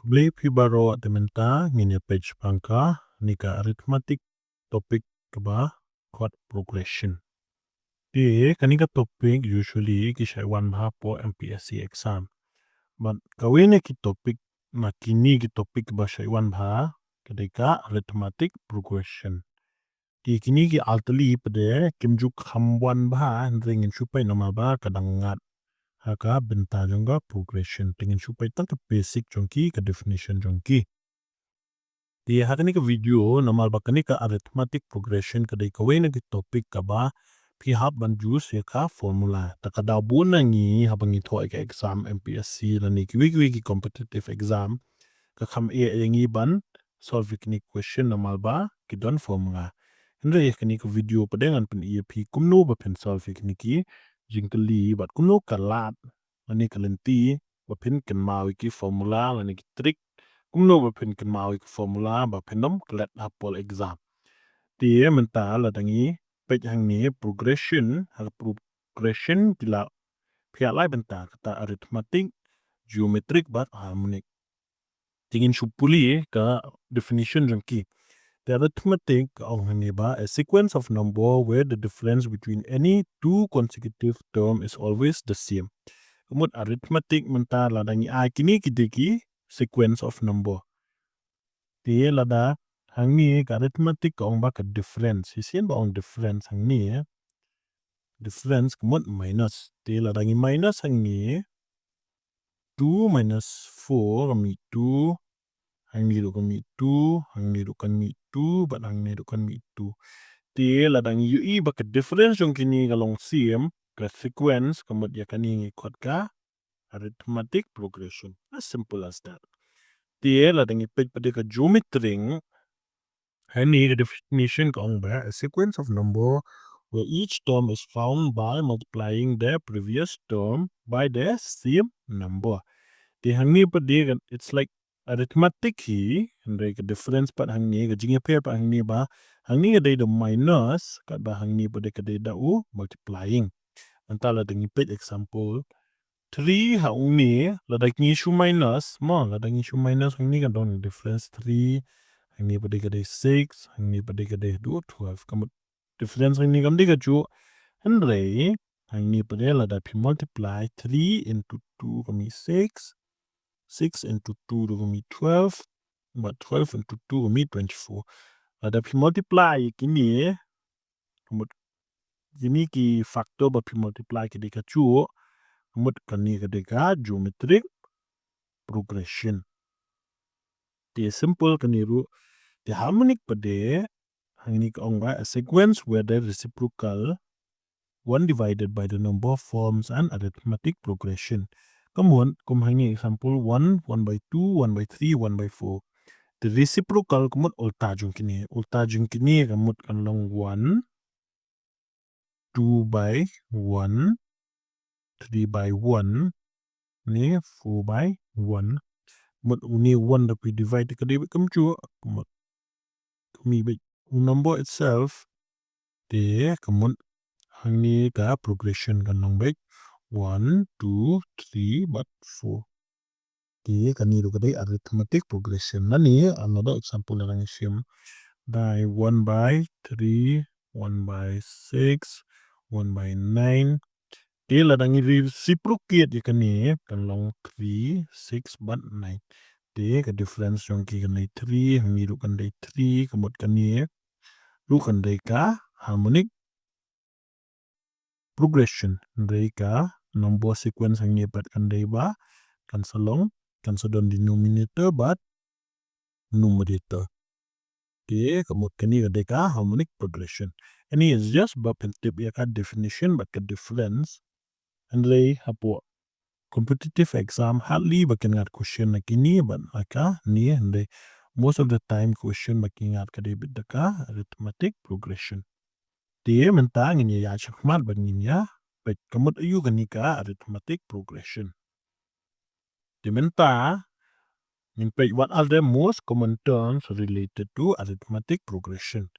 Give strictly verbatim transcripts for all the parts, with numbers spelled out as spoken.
Khublei phi baroh, te mynta ngin ïa peit shaphang kane ka arithmetic topic kaba chord progression. Te kane ka topic usually ki shait wan bha hapoh M P S C exam. Bad kawei na ki topic, na kine ki topic ba shait wan bha ka dei ka arithmetic progression. Te kine ki artylli pat de kim ju kham wan bha, hynrei ngin shu peit namar ba ka dang ngat ha ka bynta jong ka progression. Te ngin shu peit tang ka basic jong ki, ka definition jong ki. Te ha kane ka video, namar ba kane ka arithmetic progression ka dei kawei na ki topic kaba phi hap ban use ïa ka formula. Te ka daw bun na ngi haba ngi thoh ïa ka exam M P S C lane kiwei kiwei ki competitive exam, ka kham eh ïa ngi ban solve ïa kine ki question namar ba ki don formula. Hynrei ha kane ka video pat de ngan pyni ïa phi kumno ba phin solve ïa kine ki jingkylli bad kumno ka lad lane ka lynti ba phin kynmaw ïa ki formula lane ki trick, kumno ba phin kynmaw ïa ki formula ba phin ym klet hapoh exam. Te mynta lada ngi peit hangne progression, ha ka progression ki la phiah lai bynta, kata arithmetic, geometric bad harmonic. Te ngin shu pule ka definition jong ki. Te arithmetic ka ong hangne ba a sequence of number where the difference between any two consecutive term is always the same. Ka mut arithmetic mynta lada ngi ai kine ki dei ki sequence of number. Te lada hangne ka arithmetic ka ong ba ka difference. Shisien ba ong difference hangne, eh. Difference ka mut minus. Te lada ngi minus hangne, two minus four ka mih two, hangne ruh ka mih two, hangne ruh ka mih two, bad hangne ruh ka mih two. Te lada ngi ïohi ba ka difference jong kine ka long same, ka sequence, ka mut ïa kane ngi khot ka arithmetic progression. As simple as that. Te lada ngi peit pat de ka geometric, hangne ka definition ka ong ba a sequence of number where each term is found by multiplying the previous term by the same number. Te hangne pat de ka, it's like arithmetic hi, hynrei ka difference pat hangne, ka jingïapher pat hangne ba, hangne ka dei da minus, katba hangne pat de ka dei da u multiplying. Mynta lada ngi peit example three hangne, lada ngi shu minus, mo, lada ngi shu minus hangne ka don difference three, hangne pat de ka dei six, hangne pat de ka dei twelve. Ka mut difference hangne kam dei kajuh. Hynrei hangne pat de lada phi multiply three into two ka mih six, six into two ruh ka mih twelve, bad twelve into two ka mih twenty-four. Lada phi multiply kine, ka mut kine ki factor ba phi multiply ki dei kajuh, ka mut kane ka dei ka geometric progression. Te simple kane ruh. Te harmonic pat de, hangne ka ong ba a sequence where the reciprocal one divided by the number forms an arithmetic progression. Ka mut, kum hangne example one, one by two, one by three, one by four. Te reciprocal ka mut ulta jong kine, ulta jong kine ka mut kan long one, two by one, three by one, ne four by one. Mut une one da phi divide ka dei beit kumjuh, mut ka mih beit u number itself. Te ka mut hangne ka progression kan long beit one, two, three bad four. Te kane ruh ka dei arithmetic progression. Lane another example lada ngi shim, dei one by three, one by six, one by nine. Te lada ngi reciprocate ïa kane kan long three, six bad nine. Te ka difference jong ki kan dei three, hangne ruh kan dei three, ka mut kane ruh kan dei ka harmonic progression. Hynrei ka number sequence hangne pat kan dei ba kan sa long, kan sa don denominator bad numerator. Te ka mut kane ka dei ka harmonic progression. Kane is just ba pyntip ïa ka definition bad ka difference. Hynrei hapoh competitive exam hardly ba kin ngat question na kine bad na kane, hynrei most of the time question ba kin ngat ka dei beit da ka arithmetic progression. Te mynta ngin ïa ïaid shakhmat bad ngin ïa peit ka mut aïu kane ka arithmetic progression. Te mynta ngin peit what are the most common terms related to arithmetic progression.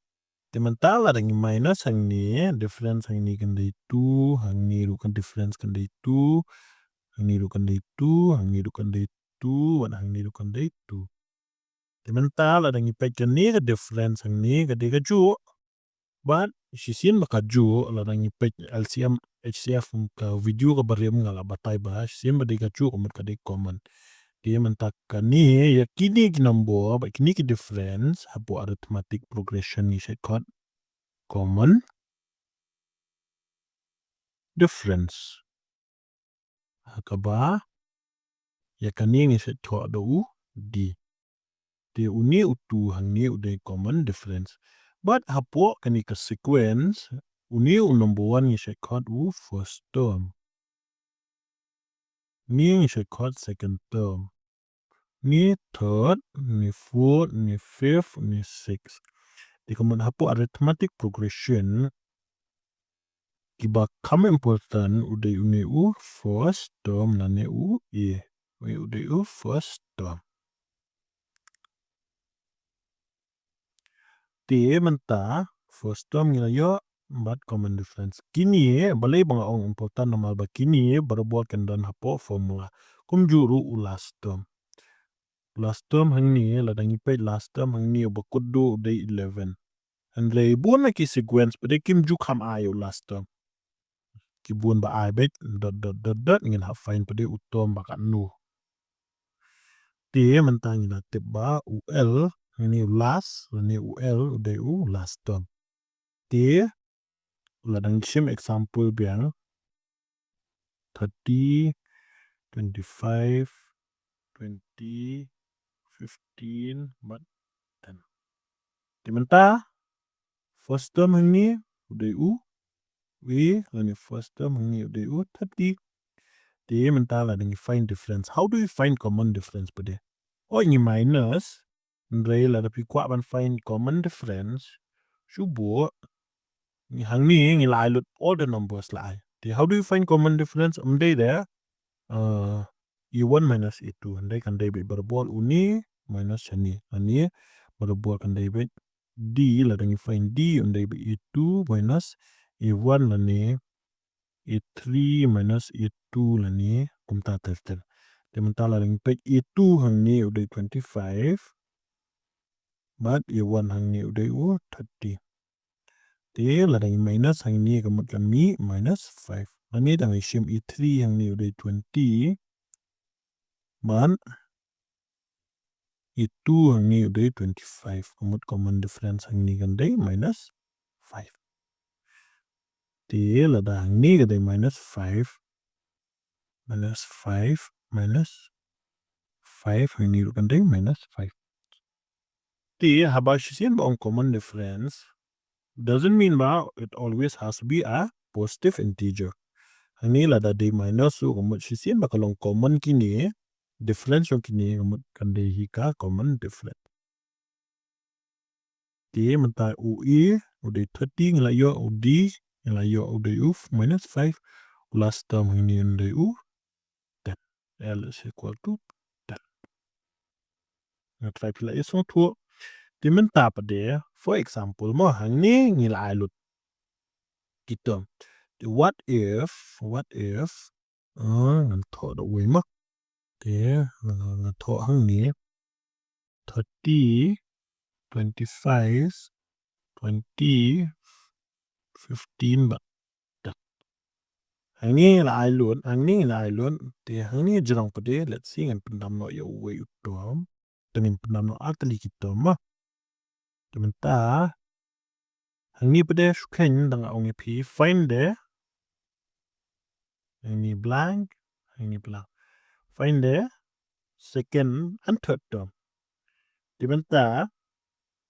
Te mynta lada ngi minus hangne, difference hangne kan dei two, hangne ruh kan difference kan dei two, hangne ruh kan dei two, hangne ruh kan dei two, bad hangne ruh kan dei two. Te mynta lada ngi peit kane ka difference hangne ka dei kajuh. Bad shisien ba kajuh, lada ngi peit L C M, H C F ka video kaba rim nga la batai ba shisien ba dei kajuh ka mut ka dei common. Te mynta kane, ïa kine ki number bad kine ki difference hapoh arithmetic progression ngi shait khot common difference. Ha kaba ïa kane ngi shait khot da u D. Te une u two hangne u dei common difference. Bad hapoh kane ka sequence, une u number one ngi shait khot u first term. Une ngi shait khot second term. Une third, une fourth, une fifth, une sixth. Te ka mut hapoh arithmetic progression, kiba kham important u dei une u first term lane u A. U dei u first term. Te mynta first term ngi la ïoh bad common difference. Kine, balei ba nga ong important namar ba kine barabor kan don hapoh formula. Kumjuh ruh u last term. Last term hangne, lada ngi peit last term hangne uba kut duh u dei eleven. Hynrei bun na ki sequence pat de kim ju kham ai u last term. Ki bun ba ai beit dot dot dot dot, ngin hap find pat de u term ba katno. Te mynta ngi la tip ba u L, hangne u last, hangne u L u dei u last term. Te lada ngi shim example biang, thirty, twenty-five, twenty, fifteen bad ten. Te mynta first term hangne u dei u A, lane first term hangne u dei u thirty. Te mynta lada ngi find difference. How do we find common difference pat de? Oh, ngi minus. Hynrei lada phi kwah ban find common difference, shu buh. Ngi hangne ngi la ai lut all the numbers la ai. Te how do you find common difference? Ym dei de, uh, A one minus A two. Hynrei kan dei beit barabor une minus shane. Hangne barabor kan dei beit D, lada ngi find D, un dei beit A two minus A one lane A three minus A two lane kumta ter ter. Te mynta lada ngi peit A two hangne u dei twenty-five. Bad A one hangne u dei u thirty. Te lada ngi minus hangne ka mut kan mih minus five. Hangne tang ngi shim A three hangne u dei twenty. Bad A two hangne u dei twenty-five. Ka mut common difference hangne kan dei minus five. Te lada hangne ka dei minus five. Minus five, minus five, hangne ruh kan dei minus five. Te haba shisien ba ong common difference doesn't mean ba it always has to be a positive integer. Hangne lada dei minus ruh ka mut shisien ba ka long common kine, difference jong kine ka mut kan dei hi ka common difference. Te mynta u A u dei thirty, ngi la ïoh u D, ngi la ïoh u dei u minus five, u last term hangne u dei u ten. L is equal to ten. Nga try phi la ïa sngewthuh. Te mynta pat de, for example mo, hangne ngi la ai lut ki term. Te what if, what if, ah, ngan thoh da uwei mo. Te, ah, ngan thoh hangne thirty, twenty-five, twenty, fifteen bad ten. Hangne la ai lut, hangne la ai lut. Te hangne jrong pat de, let's see, ngan pyndam noh ïa uwei u term. Te ngin pyndam noh ar tylli ki term mo. Te mynta hangne pat de shu kheiñ, da nga ong ïa phi, find the, hangne blank, hangne blank. Find the second and third term. Te mynta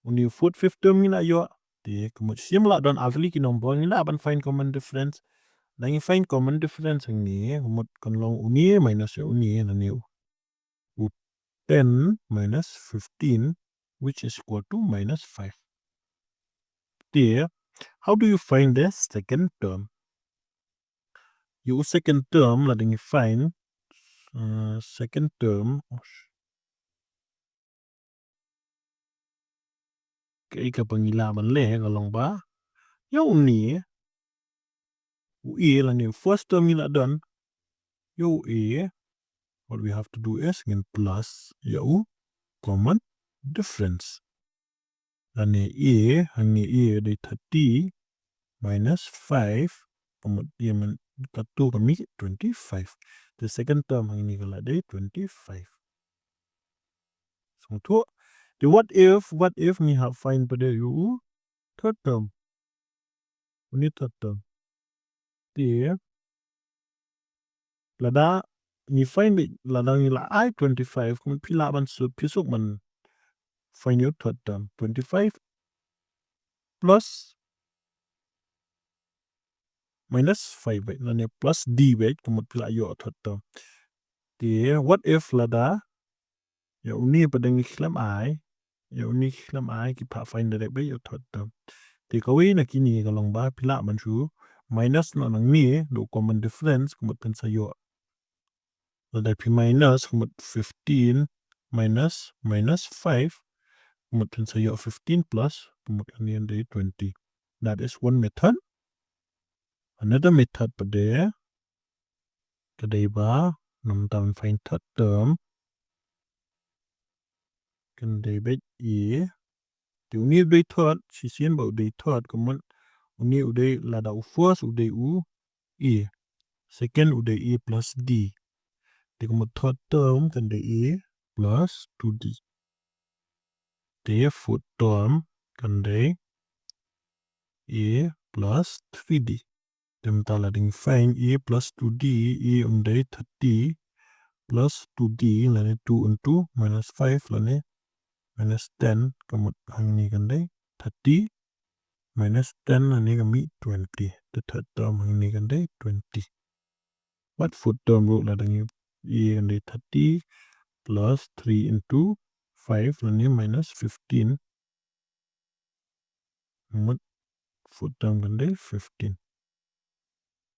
une u fourth, fifth term ngi la ïoh. Te ka mut shisien la don ar tylli ki number, ngi lah ban find common difference. Da ngi find common difference hangne, ka mut kan long une minus une, lane u u ten minus fifteen, which is equal to minus five. Te, how do you find the second term? Ïa u second term lada ngi find, uh, second term, kaei kaba ngi lah ban leh ka long ba ïa une u A lane u first term ngi la don, ïa u A what we have to do is ngin plus ïa u common difference. Lane A, hangne A dei thirty minus five, ka mut A mynta ka tu ka mih twenty-five. The second term hangne ka la dei twenty-five. Sngewthuh. The what if, what if ngi hap find pat de ïa u third term. Uni third term. Te lada ngi find beit, lada ngi la ai twenty-five, kumno phi lah ban suk, phi suk ban find ïa u third term. Twenty-five plus minus five beit, lane plus D beit, kumno phi lah ïoh third term. Te what if lada ïa uni pat de ngi khlem ai, ïa uni khlem ai, ki phah find direct beit ïa u third term. Te kawei na kine ka long ba phi lah ban shu minus noh nangne da u common difference, kumno phin sa ïoh. Lada phi minus, kumno fifteen minus minus five, kumno phin sa ïoh fifteen plus, kumno kane dei twenty. That is one method. Another method pat de ka dei ba, namar ban find third term, kan dei beit A. Te uni u dei third, shisien ba u dei third, kumno uni u dei, lada u first u dei u A. Second u dei A plus D. Te kumno third term kan dei A plus two D. Te fourth term kan dei A plus three D. Te mynta lada ngi find A plus two D, A un dei thirty plus two D, lane two into minus five, lane minus ten, ka mut hangne kan dei thirty minus ten, lane ka mih twenty. Te third term hangne kan dei twenty. Bad fourth term ruh lada ngi, A kan dei thirty plus three into five, lane minus fifteen. Mut fourth term kan dei fifteen.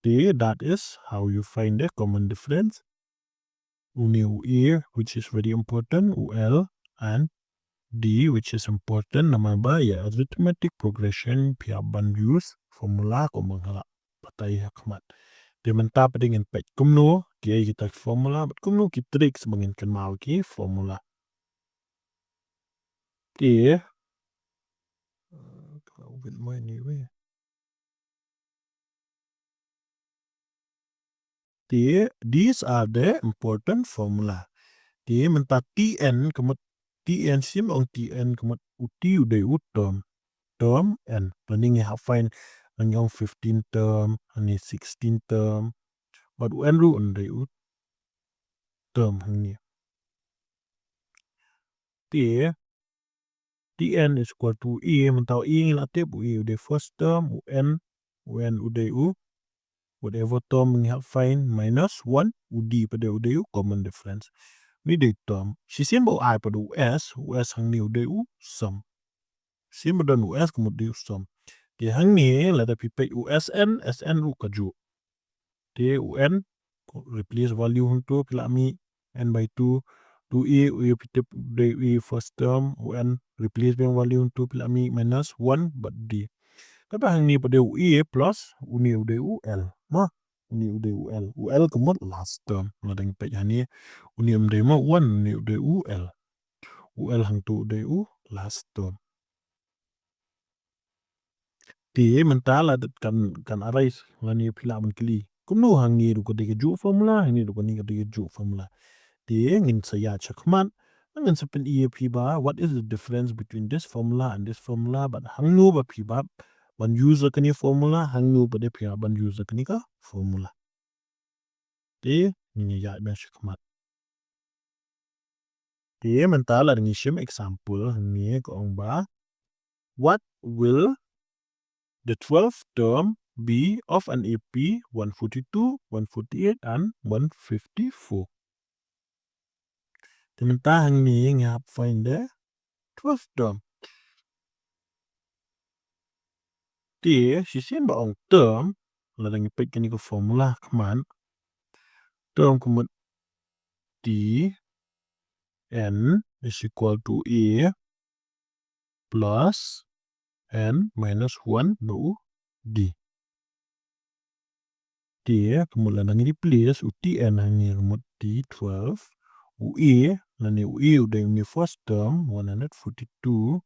Te, that is how you find the common difference. Uni u A, which is very important, u L, and D, which is important, namar ba ïa arithmetic progression phi hap ban use formula kumba nga la batai ha khmat. Te mynta pat de ngin peit kumno kiei kita ki formula, bad kumno ki tricks ba ngin kynmaw ki formula. Te, uh, ka la wit mo anyway. Te, these are the important formula. Te, mynta T N, ka mut T N, shisien ba ong T N, ka mut u T u dei u term. Term N. Lane ngi hap find, lane ong fifteen term, lane sixteen term. Bad u N ruh un dei u term hangne. Te, T N is equal to A, mynta u A ngi la tip, u A u dei first term, u N, u N u dei u, whatever term ngi hap find, minus one, u D pat de u dei u common difference. Ni dei term. Shisien ba u ai pat u S, u S hangne u dei u sum. Shisien ba don u S ka mut dei u sum. Te hangne lada phi peit u S N, S N ruh kajuh. Te u N, replace value hangto phi lah mih N by two, two A, u A phi tip u dei u A first term, u N replace biang value hangto phi lah mih minus one bad D. Te pat hangne pat de u A plus, uni u dei u L. Mo, uni u dei u L. U L ka mut last term. Lada ngi peit hangne, uni um dei mo one, uni u dei u L. U L hangto u dei u last term. Te mynta lada kan, kan arise, lane phi lah ban kylli. Kumno hangne ruh ka dei kajuh formula, hangne ruh kane ka dei kajuh formula. Te ngin sa ïaid shakhmat, ngin sa pyni ïa phi ba, what is the difference between this formula and this formula, bad hangno ba phi hap ban use ïa kane formula, hangno pat de phi hap ban use ïa kane ka formula. Te ngin ïaid biang shakhmat. Te mynta lada ngi shim example, hangne ka ong ba, what will the twelfth term be of an A P one forty-two, one forty-eight and one fifty-four? Te mynta hangne ngi hap find the twelfth term. Te shisien ba ong term, lada ngi peit kane ka formula khmat, term ka mut T N is equal to A plus N minus one bad u D. Te ka mut lada ngi replace u T N hangne ka mut T twelve. U A, lane u A u dei u ni first term, one hundred forty-two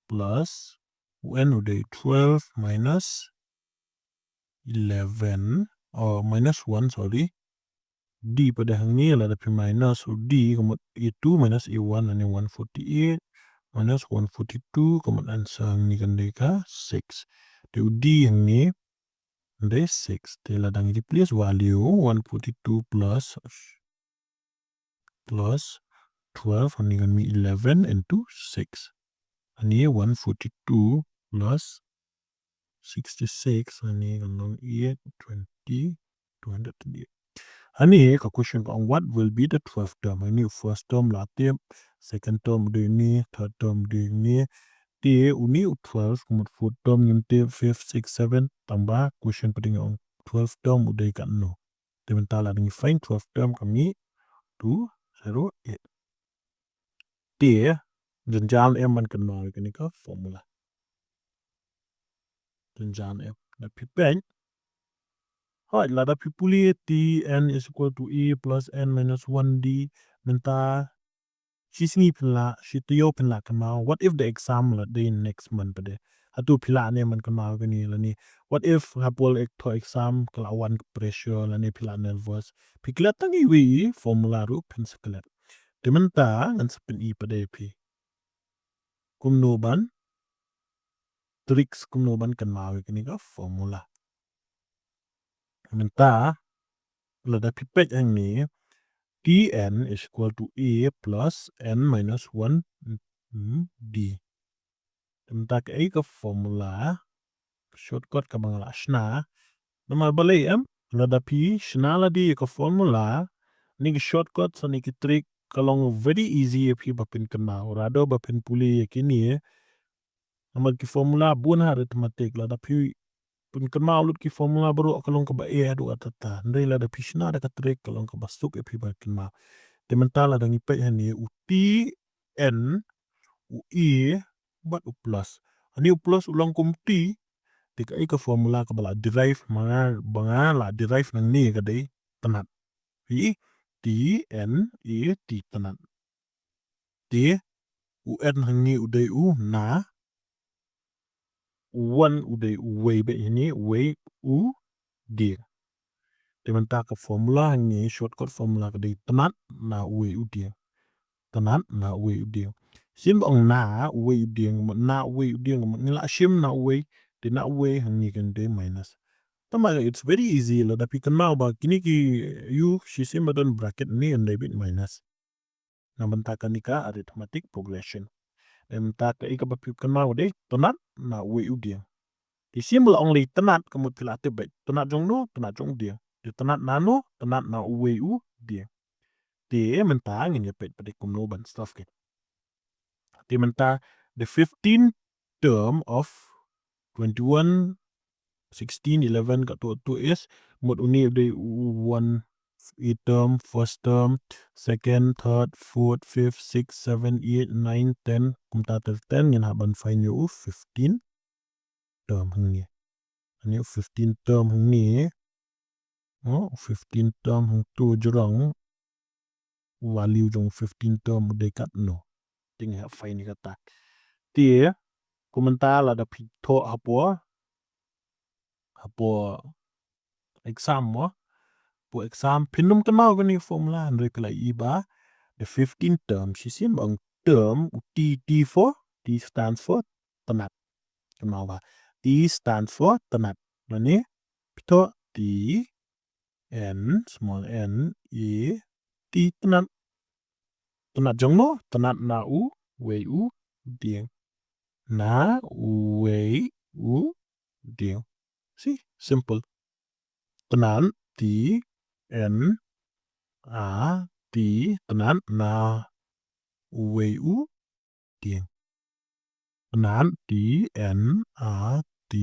plus u N u dei twelve minus eleven, oh, minus one, sorry. D pat dei hangne, lada phi minus u D, ka mut A two minus A one, lane one forty-eight minus one forty-two, ka mut answer hangne kan dei ka six. Te u D hangne, dei six. Te lada ngi replace value, one forty-two plus, plus twelve, hangne kan mih eleven into six. Hangne one forty-two plus sixty-six, hangne kan long eight, twenty, two hundred twenty-eight. Hangne ka question ka ong, what will be the twelfth term? Hangne first term la tip, second term u dei une, third term u dei une. Te une u twelve, ka mut fourth term ngim tip, fifth, sixth, seventh, tangba question pat dei nga ong twelfth term u dei katno. Te mynta lada ngi find twelfth term ka mih two zero eight. Te, jynjar em ban kynmaw ïa kane ka formula. Jynjar em. Lada phi peit, hooid, lada phi pule T N is equal to A plus N minus one D, mynta shi sngi phin lah, shi taïew phin lah kynmaw. What if the exam la dei next month pat de? Hato phi lah ne em ban kynmaw kane lane? What if ha por ek thoh exam ka la wan ka pressure lane phi la nervous? Phi klet tang iwei i formula ruh phin sa klet. Te mynta ngan sa pyni pat de ïa phi kumno ban, tricks kumno ban kynmaw ïa kane ka formula. Mynta lada phi peit hangne, T N is equal to A plus N minus one, mm, D. Te mynta kaei ka formula, shortcut kaba nga la shna? Namar balei em, lada phi shna lade ïa ka formula, ne ki shortcut, sa ne ki trick, ka long very easy ïa phi ba phin kynmaw. Rather ba phin pule ïa kine, namar ki formula bun ha arithmetic, lada phi pynkynmaw lut ki formula baroh ka long kaba eh haduh katta katta. Hynrei lada phi shna da ka trick ka long kaba suk ïa phi ban kynmaw. Te mynta lada ngi peit hangne u T N, u A bad u plus. Hangne u plus u long kum T, te kaei ka formula kaba la derive, ma nga, ba nga la derive nangne ka dei tnat. Phi i, T N A T, tnat. Te u N hangne u dei u na, u one u dei uwei bad hangne uwei u dieng. Te mynta ka formula hangne, shortcut formula ka dei tnat na uwei u dieng. Tnat na uwei u dieng. Shisien ba ong na uwei u dieng, na uwei u dieng, ngi la shim na uwei, te na uwei hangne kan dei minus. Tangba it's very easy, lada phi kynmaw ba kine ki, ïoh shisien ba don bracket ne yn dei beit minus. Na bynta kane ka arithmetic progression. Te mynta kaei kaba phi kynmaw dei tnat na uwei u dieng. Te shisien ba la ong lei tnat ka mut phi la tip beit tnat jong no, tnat jong u dieng. Te tnat na no, tnat na uwei u dieng. Te mynta ngin ïa peit pat de kumno ban solve kane. Te mynta the fifteenth term of twenty-one, sixteen, eleven, katto katto is, mut une u dei u one, i term, first term, second, third, fourth, fifth, sixth, seven, eight, nine, ten, kumta te ten, ngin hap ban find ïa u fifteen term hangne. Hangne u fifteen term hangne. Oh, fifteen term hangto jrong. Value jong fifteen term u dei katno. Te ngi hap find ïa kata. Te, kumta lada phi thoh hapoh, hapoh exam mo. Hapoh exam phin ym kynmaw kane formula, hynrei phi la ïohi ba the fifteen term, shisien ba ong term, u T, T for, T stands for tnat. Kynmaw ba T stands for tnat. Lane phi thoh T N, small n, A, T, tnat. Tnat jong no, tnat na uwei u dieng. Na uwei u dieng. See, simple. Tnat, T N A T, tnat na uwei u dieng. Tnat, T N A T,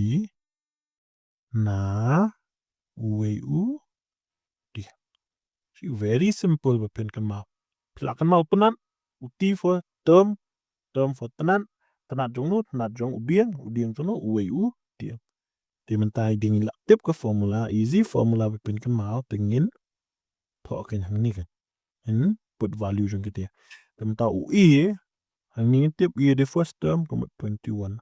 na uwei u dieng. See, very simple ba phin kynmaw. Phi la kynmaw tnat, u T for term, term for tnat, tnat jong no, tnat jong u dieng, u dieng jong no, uwei u dieng. Te mynta dei ngi la tip ka formula, easy formula ba phin kynmaw, te ngin thoh kane hangne kane. Ngan put value jong kata. Te mynta u A, hangne ngin tip A the first term, ka mut twenty-one.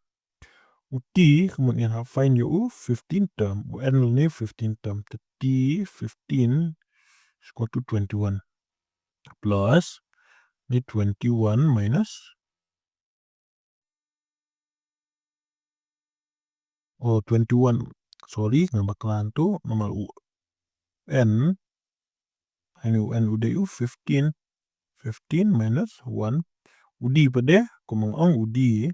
U T, ka mut ngin hap find ïa u fifteen term, u N ne fifteen term, te T fifteen is equal to twenty-one. Plus, ni twenty-one minus, oh, twenty-one. Sorry, nga bakla tu, namar u N, hangne u N u dei u fifteen. Fifteen minus one. U D pat de, kumba nga ong u D,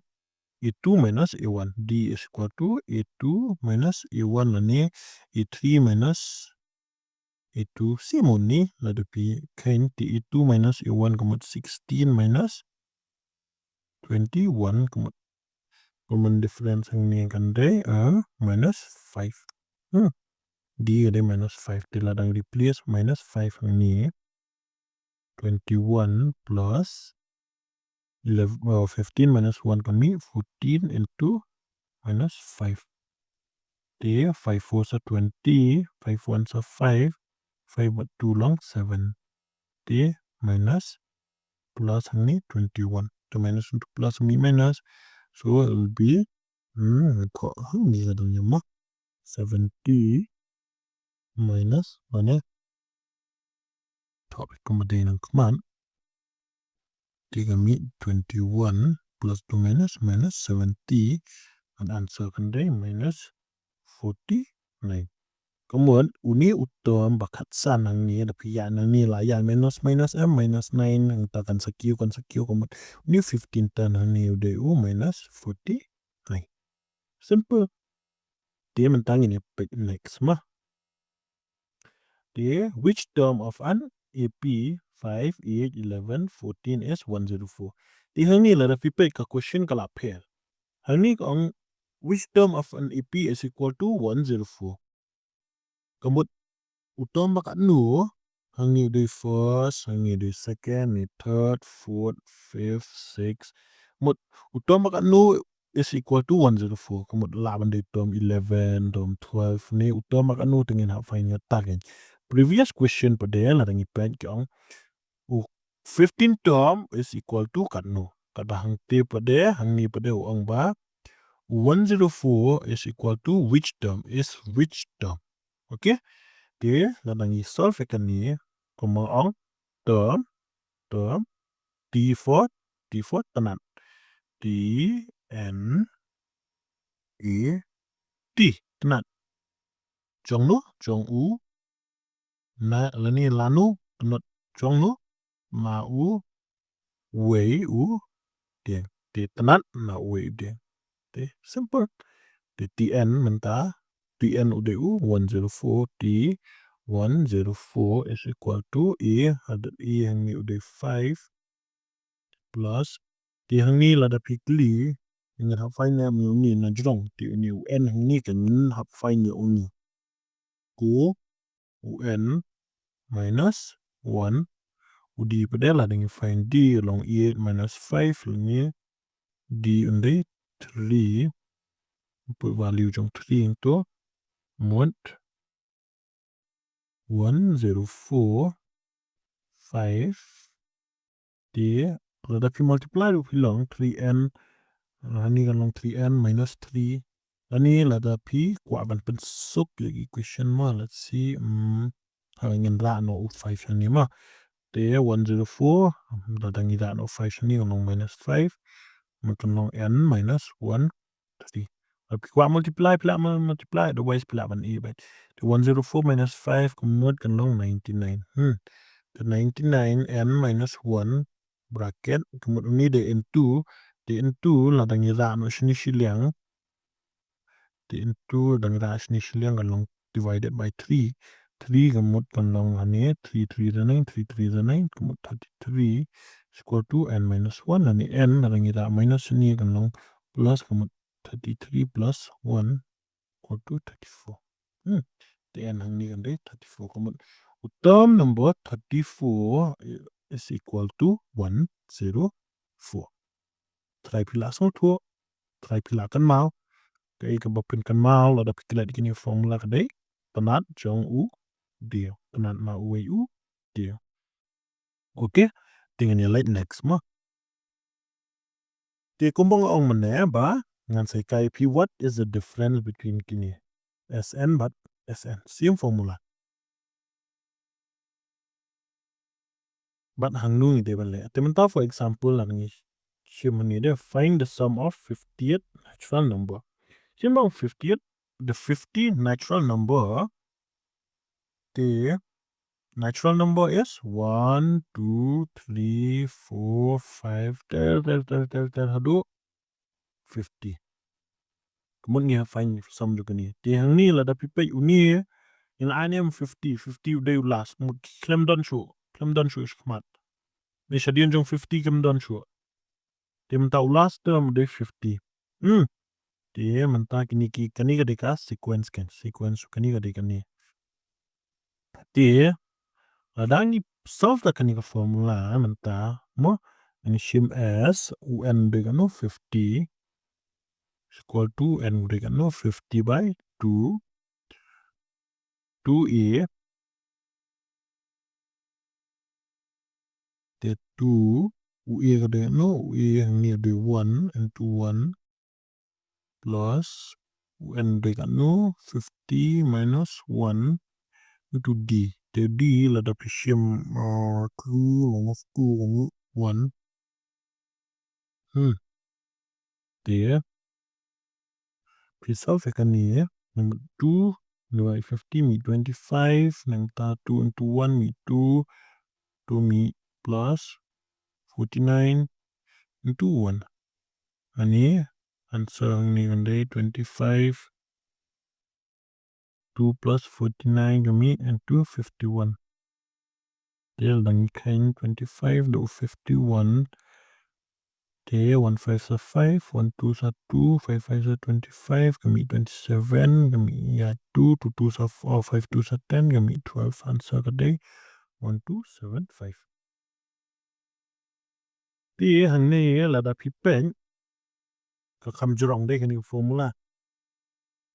A two minus A one. D is equal to A two minus A one lane A three minus A two. Similarly, lada phi khein te A two minus A one ka mut sixteen minus twenty-one ka mut. Common difference hangne kan dei, uh, minus five. Hmm. D ka dei minus five. Te lada ngi replace minus five hangne. Twenty-one plus eleven, uh, fifteen minus one kan mih fourteen into minus five. Te five fours are twenty, five ones are five, five bad two long seven. Te minus plus hangne twenty-one. Te minus into plus hangne minus. So it will be, hmm, ko hangne ka dang ïa ma. Seventy minus one. Top ka mut dei nang kman. Te ka mih twenty-one plus two minus minus seventy. An answer kan dei minus forty-nine. Ka mut, une u term ba khatsan hangne, da phi ïa nangne la ïa minus minus, eh, minus nine, hangta kan sa kiew, kan sa kiew, ka mut, une fifteen term hangne u dei u minus forty-nine. Simple. Te mynta ngin ïa peit next ma. Te, which term of an A P five, eight, eleven, fourteen is one zero four? Te hangne lada phi peit ka question ka la pher. Hangne ka ong, which term of an A P is equal to one zero four? Ka mut u term ba katno, hangne u dei first, hangne u dei second, ne third, fourth, fifth, sixth. Mut u term ba katno is equal to one zero four. Ka mut lah ban dei term eleven, term twelve, ne u term ba katno te ngin hap find ïa ta kein. Previous question pat de, lada ngi peit ka ong, u fifteen term is equal to katno. Katba hangte pat de, hangne pat de u ong ba u one zero four is equal to which term, is which term. Okay? Te lada ngi solve ïa kane, kumba ong term, term, T for, T for tnat. T N A T, tnat. Jong no, jong u, na, lane lano, tnat jong no, na u, wei u dieng. Te tnat na u wei u dieng. Te simple. Te T N mynta, T N u dei u one zero four, T one zero four is equal to A, haduh A hangne u dei five, plus, te hangne lada phi kylli, ngin hap find ïa une na jrong, te une u N hangne kan ngin hap find ïa une. Ko u N minus one, u D pat de lada ngi find D, long eight minus five, lane D un dei three, put value jong three into mut one zero four five. Te lada phi multiply ruh phi long three N, hangne kan long three N minus three. Hangne lada phi kwah ban pynsuk ïa ki question ma, let's see, mm, ha ngin rah noh u five hangne ma. Te one zero four, lada ngi rah noh u five hangne kan long minus five, mut kan long N minus one three. Lada phi kwah multiply, phi lah mul-, multiply, otherwise phi lah ban ïeh beit. Te one zero four minus five, ka mut kan long ninety-nine. Hmm. Te ninety-nine, N minus one, bracket, ka mut une dei N two, te N two, lada ngi rah noh shane shiliang. Te N two, lada ngi rah shane shiliang kan long divided by three. Three, ka mut kan long hangne, three three are nine, three three are nine, ka mut thirty-three is equal to N minus one, lane N, lada ngi rah minus shane kan long plus, ka mut thirty-three plus one equal to thirty-four. Hmm. Te N hangne kan dei thirty-four, ka mut u term number thirty-four is equal to one zero four. Trai phi lah sngewthuh, trai phi lah kynmaw. Kaei kaba pynkynmaw lada phi klet ïa kine formula ka dei tnat jong u dieng, tnat na uwei u dieng. Okay, te ngin ïa leit next mo. Te kumba nga ong mynne ba ngan sa hikai phi what is the difference between kine S N bad S N. Same formula. Bad hangno ngi dei ban leh. Te mynta for example la ngi shim hangne de find the sum of fifty-eight natural number. Shim bang fifty-eight, the fifty natural number. Te natural number is one, two, three, four, five, ter ter ter ter ter haduh fifty. Kumut ngi hap find sum jong kane. Te hangne lada phi peit une, ngi la ai ne em fifty, fifty u dei u last, mut khlem don shuh, khlem don shuh shakhmat. Ne shadien jong fifty khlem don shuh. Te mynta u last term u dei fifty. Hmm. Te mynta kine ki, kane ka dei ka sequence kan, sequence kane ka dei kane. Te lada ngi solve da kane ka formula mynta mo, ngi shim as u n dei kano fifty is equal to n dei kano fifty by two, two a. Te two, u a ka dei kano, u a hangne u dei one into one plus u n dei kano fifty minus one into d. Te d lada phi shim, uh, two minus two, one. Hmm. Te phi solve ïa kane, number two divided by fifty mih twenty-five, nangta two into one mih two, two mih plus forty-nine into one. Ani answer hangne kan dei twenty-five, two plus forty-nine ka mih into fifty-one. Te lada ngi kheiñ twenty-five da u fifty-one. Te one five sa five, one two sa two, five five sa twenty-five, ka mih twenty-seven, ka mih ïa two, two two sa four, five two sa ten, ka mih twelve, answer ka dei one two seven five. Te hangne lada phi peit ka kham jrong de kane ka formula.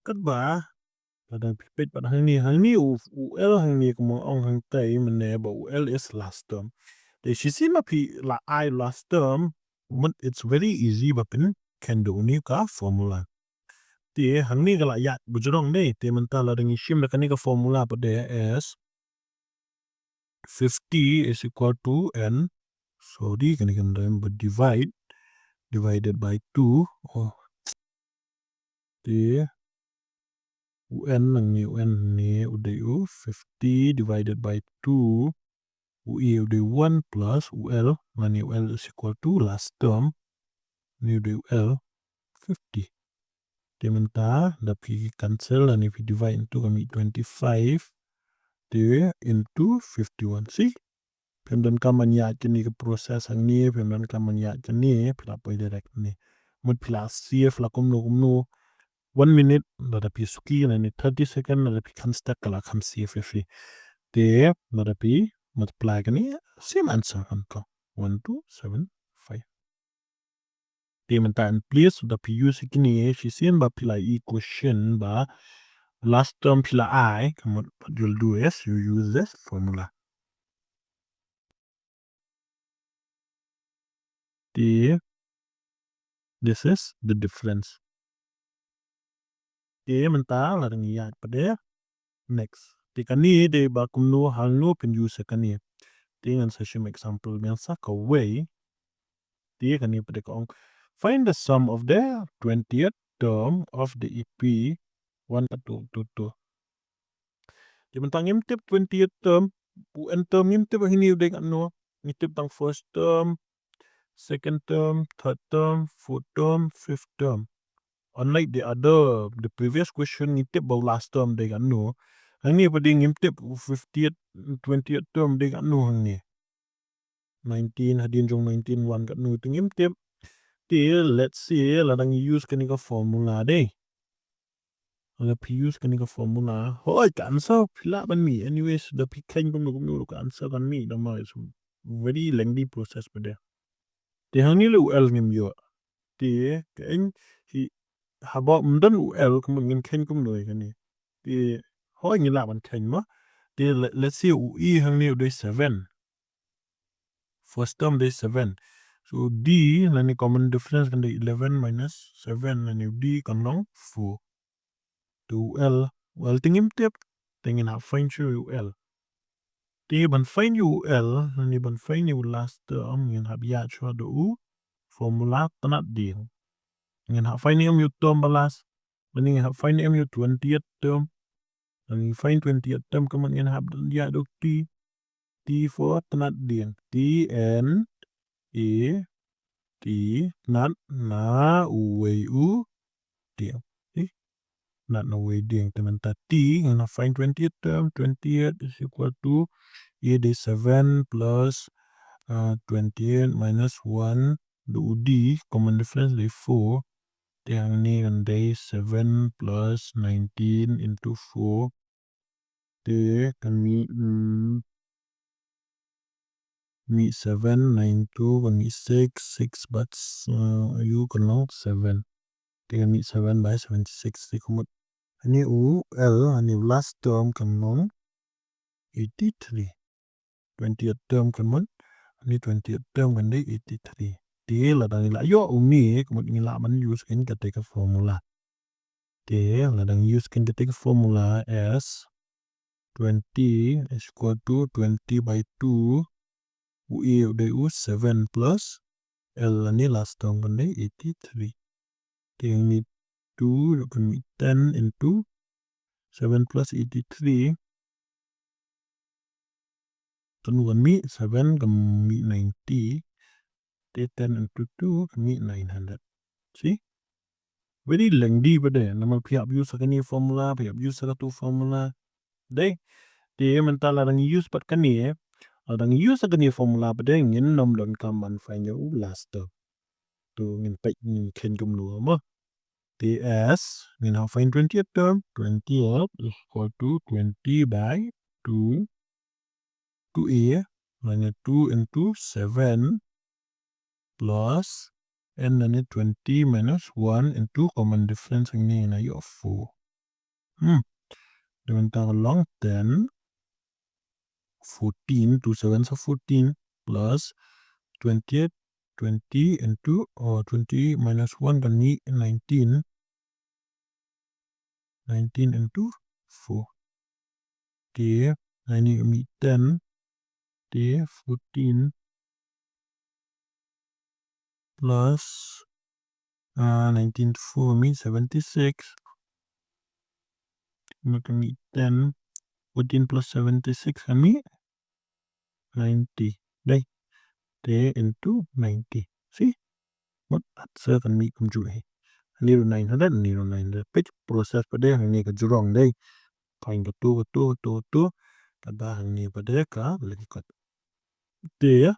Katba lada phi peit pat hangne, hangne u, u L hangne kumba ong hangtai mynne ba u L is last term. Te shisien ma phi la ai last term, mut it's very easy ba phin kheiñ da une ka formula. Te hangne ka la ïaid ba jrong de, te mynta lada ngi shim da kane ka formula pat de as fifty is equal to n. Sorry, kane kan dei ba divide, divided by two. Oh. Te u n nangne, u n ne u dei u fifty divided by two. U a u dei one plus u l, nangne u l is equal to last term. Ne u dei u l fifty. Te mynta da phi cancel, nangne phi divide into ka mih twenty-five. Te into fifty-one. See? Phim donkam ban ïaid kane ka process hangne, phim donkam ban ïaid kane, phi lah poi direct ne. Mut phi lah save la kumno kumno. One minute, lada phi suki, nangne thirty second, lada phi kham stuck, ka la kham save ïa phi. Te lada phi multiply kane, same answer kan kut. One two seven five. Te mynta in place da phi use ïa kine, shisien ba phi la ïohi question ba last term phi la ai, ka mut what you'll do is you use this formula. Te this is the difference. Te mynta lada ngi ïaid pat de next. Te kane de ba kumno, hangno phin use ïa kane. Te ngan sa shim example biang sa kawei. Te kane pat de ka ong, find the sum of the twentieth term of the E P one two two two. Te mynta ngim tip twentieth term, u n term ngim tip hangne u dei katno. Ngi tip tang first term, second term, third term, fourth term, fifth term. Unlike the other, the previous question, ngi tip ba u last term dei katno. Hangne pat de ngim tip u fiftieth, twentieth term dei katno hangne. Nineteen, hadien jong nineteen one katno te ngim tip. Te let's see, lada ngi use kane ka formula de. Lada phi use kane ka formula, hooid ka answer phi lah ban mih. Anyways, da phi kheiñ kumno kumno ka answer kan mih, da ma it's very lengthy process pat de. Te hangne le u l ngim ïoh. Te ka eng hi haba ym don u l kumno ngin kheiñ kumno ïa kane. Te hooid ngi lah ban kheiñ mo. Te le-, let's say u a hangne u dei seven. first term dei seven. So D, lane common difference kan dei eleven minus seven, lane D kan long four. Te u L, u L te ngim tip, te ngin hap find shuh u L. Te ban find u L, lane ban find u last term, ngin hap ïa shuh da u formula tnat dieng. Ngin hap find em u term ba last, lane ngin hap find em u twentieth term. Lane ngin find twentieth term, kumne ngin hap ïa da u T. T for tnat dieng. T N A T, tnat na uwei u dieng. Tnat na uwei dieng. Te mynta T, ngin find twentieth term, twentieth is equal to, A dei seven plus, uh, twenty-eight minus one, da u D, common difference dei four. Te hangne kan dei seven plus nineteen into four. Te kan mih, mm, mih seven, nine two, kan mih six, six bad, uh, u kan long seven. Te kan mih seven by seventy-six. Te kumut, hangne u L, hangne u last term kan long eighty-three. Twentieth term kan mut, hangne twentieth term kan dei eighty-three. Te lada ngi la ïoh une, kumut ngi lah ban use kane kata ka formula. Te lada ngi use kane kata ka formula, S twenty is equal to twenty by two. U A u dei u seven plus L, lane last term kan dei eighty-three. Te hangne two, kan mih ten into seven plus eighty-three. Kan mih seven, kan mih ninety. Te ten into two, kan mih nine hundred. See? Very lengthy pat de, namar phi hap use kane formula, phi hap use katu formula. Dei, te mynta lada ngi use pat kane, lada ngi use kane formula pat de, ngin nym donkam ban find u last term. To ngin peit ngin kheiñ kumno mo. Te S, ngin hap find twentieth term, twentieth is equal to twenty by two. Two A, lane two into seven plus N, lane twenty minus one into common difference hangne ngin ïoh four. Hmm. Te mynta ka long ten, fourteen, two sevens are fourteen, plus twenty-eight, twenty into, or twenty minus one kan mih nineteen. Nineteen into four. Te, hangne mih ten. Te, fourteen plus, ah, nineteen into four mih seventy-six. Mih ten. Fourteen plus seventy-six kan mih ninety. Dei. Te into ninety. See? Mut answer kan mih kumjuh hi. Hangne ruh nine hundred, hangne ruh nine hundred. Peit process pat de, hangne ka jrong dei. Kan katu, katu, katu, katu. Kata hangne pat de ka lyngkot. Te ïa.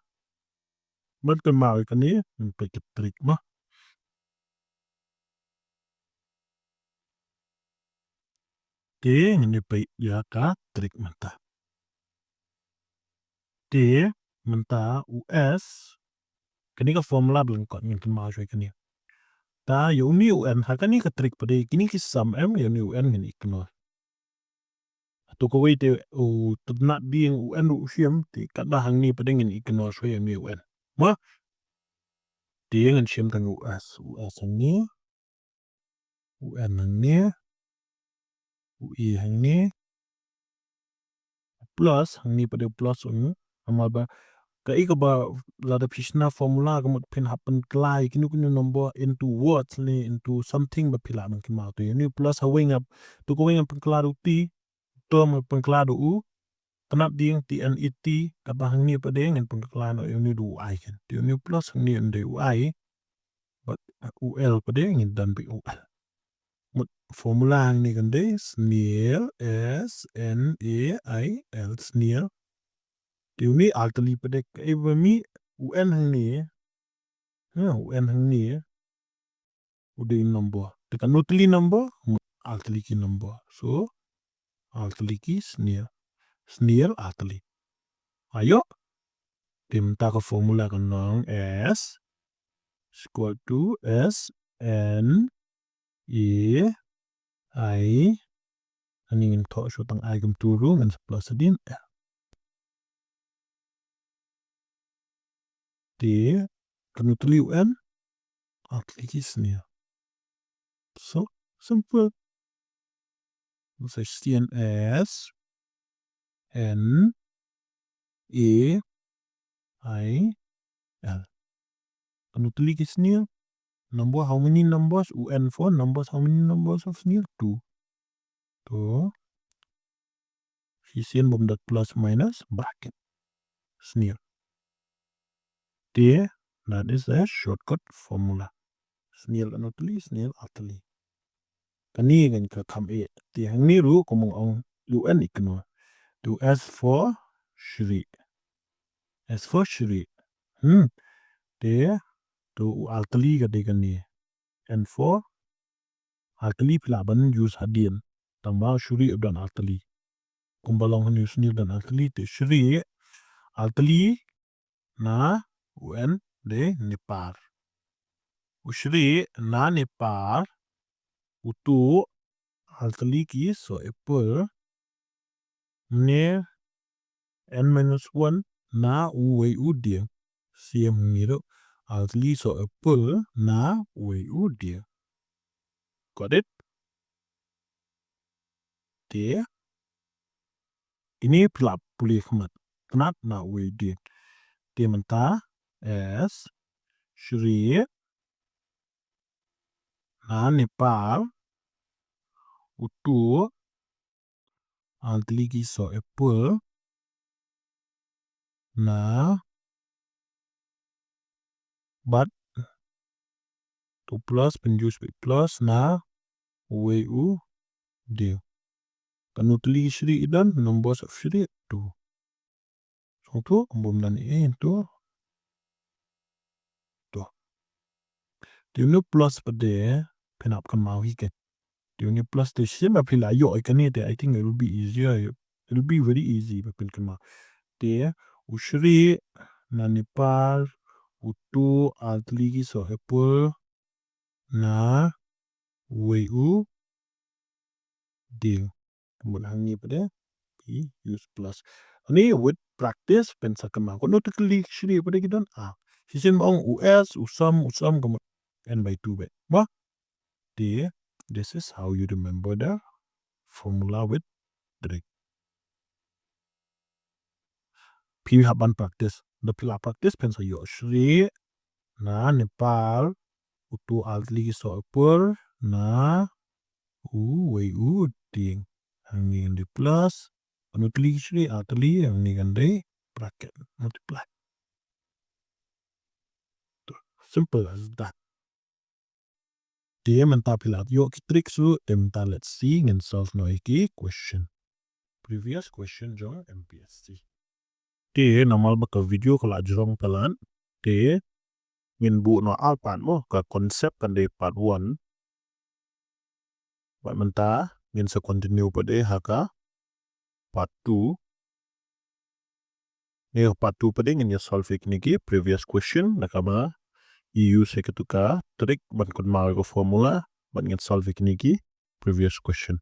Mut kynmaw ïa kane, ngin peit ka trick mo. Te ngin ïa peit ïa ka trick mynta. Te mynta u S, kane ka formula ba lyngkot, ngin kynmaw shuwa kane. Te ïa une u N, ha kane ka trick pat de, kine ki sum em, ïa une u N ngin ignore. Hato kawei te u tnat dieng u N ruh u shim, te katba hangne pat de ngin ignore shuwa ïa une u N. Mo? Te ngin shim tang u S, u S hangne. U N hangne. U A hangne. Plus, hangne pat de plus u. Namar ba kaei kaba lada phi shna formula ka mut phin hap pynkylla ïa kino kino number into words ne into something ba phi lah ban kynmaw. To ïa une u plus ha wei nga, to kawei nga pynkylla da u T, to nga pynkylla da u tnat dieng, T N A T, kaba hangne pat de ngin pynkylla noh ïa une da u I kan. Te ïa une u plus hangne un dei u I. Bad u L pat de ngin don beit u L. Mut formula hangne kan dei Sneal, S N A I L, Sneal. Te une alta li pat de kaei ba mih u N hangne. Ha, u N hangne u dei number. Te katno tylli number? Mut alta li ki number. So alta li ki Sneal. Sneal alta li. Ayo. Te mynta ka formula kan long S is equal to S N A I. Hangne ngin thoh shuwa tang I kumtu ruh, ngin sa plus hadien L. Te, kano tylli u N? Ar tylli ki snier. So, simple. Sa shisien S N A I L. Kano tylli ki snier? Number, how many numbers? U N four numbers, how many numbers of snier? Two. To. Shisien bym dei plus minus bracket. Snier. Te, that is a shortcut formula. Snier kano tylli, snier ar tylli. Kane kan ka kham eh. Te hangne ruh kumno ong u N i kano. To S for Shri. S for Shri. Hmm. Te, to u ar tylli ka dei kane. N four. Ar tylli phi lah ban use hadien. Tang ba u Shri u don ar tylli. Kumba long hangne u snier don ar tylli te Shri. Ar tylli na u N dei Nepal. U Shri na Nepal. U tu ar tylli ki soh apple. Ne N minus one na uwei u dieng. Siem ngi ruh. Ar tylli soh apple na uwei u dieng. Got it? Te. Ini phi lah pule khmat. Kynat na uwei u dieng. Te mynta S Shri na Nepal. U tu ar tylli ki soh apple. Na. Bad. To plus, pynjus bad plus na. Uwei u dieng. Kano tylli Shri i don, numbers of Shri two. Song tu, bym don i eh tu. Tu. Te une u plus pat de, phin hap kynmaw hi ken. Te une u plus te shisien ba phi la ïoh ïa kane te, I think it will be easier. It will be very easy ba phin kynmaw. Te, u Shri na Nepal, u tu ar tylli ki soh apple, na uwei u dieng. Mut hangne pat de, phi use plus. Ani with practice phin sa kynmaw. Kano tylli ki Shri pat de ki don? Ah. Shisien ba ong u S, u sum, u sum ka mut N by two bad. Ba? Te, this is how you remember the formula with trick. Phi hap ban practice. Da phi la practice phin sa ïoh. Shri na Nepal, u tu ar tylli ki soh apple, na uwei u dieng. Hangne kan dei plus. Kano tylli Shri, ar tylli, hangne kan dei bracket, multiply. Simple as that. Te mynta phi la ïoh ki tricks ruh, te mynta let's see ngin solve noh ïa ki question. Previous question jong M P S C. Te namar ba ka video ka la jrong palat, te ngin buh noh ar part mo, ka concept kan dei part one. Bad mynta ngin sa continue pat de ha ka part two. Ne part two pat de ngin ïa solve ïa kine ki previous question, na kaba i use ïa katu ka trick ban kynmaw ïa ka formula bad ngin solve ïa kine ki previous question.